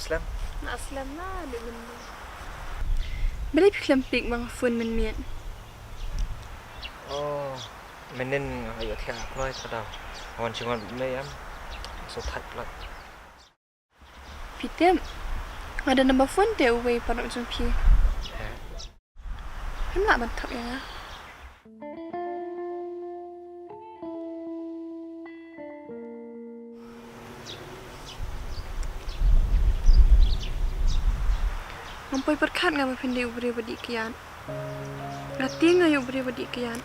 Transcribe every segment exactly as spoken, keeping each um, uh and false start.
Slem. Nga slem la, dei mynnin. Balei phi khlem pick ma nga phone mynmiet? Oh, mynnin nga ïoh thiah kloi ka daw. Wan shu wan bad me em. So thait plat. Phi tip, nga da number phone te uwei paralok jong phi. Eh. Phim lah ban thok ïa nga? Ngam poi pyrkhat nga ba phin dei u briew ba dih kiad. Nga tieng nga ïa u briew ba dih kiad.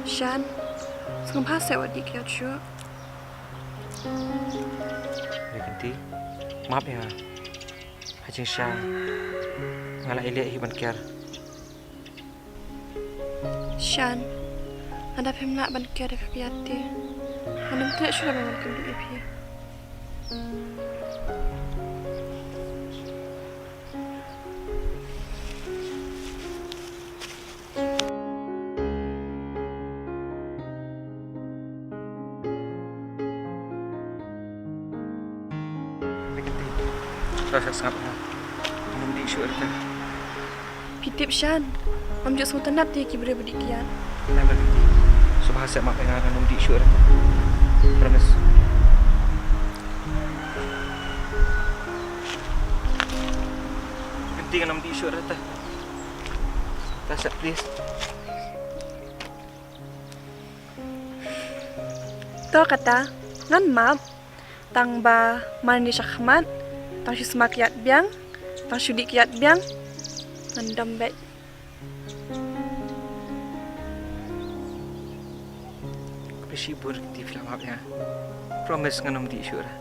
Shan, sngewbha seh wat dih kiad shuh. Ri Kynti, map ïa nga. Ha jingshisha nga la ïaleh hi ban kiar. Shan, lada phim lah ban kiar ïa ka kjat te, ngan ym treh shuh ban wan kynduh ïa phi. Ri Kynti, sa sngap ïa nga. Ngam dih shuh ïa ka. Phi tip Shan, ngam ju sngewtynnat ïa ki briew ba dih kiad. Nai Ri Kynti, sngewbha seh map ïa nga, ngam dih shuh ïa ka. Promise. Ri Kynti, ngam dih shuh ïa ka. Tang seh, please. To kata, ngan map. Tang ba man ïa shakhmat, tang shu sma kiad biang, tang shu dih kiad biang, ngan dom beit. Khublei shibun Ri Kynti, phi la map ïa nga. Promise ngan ym dih shuh ïa ka.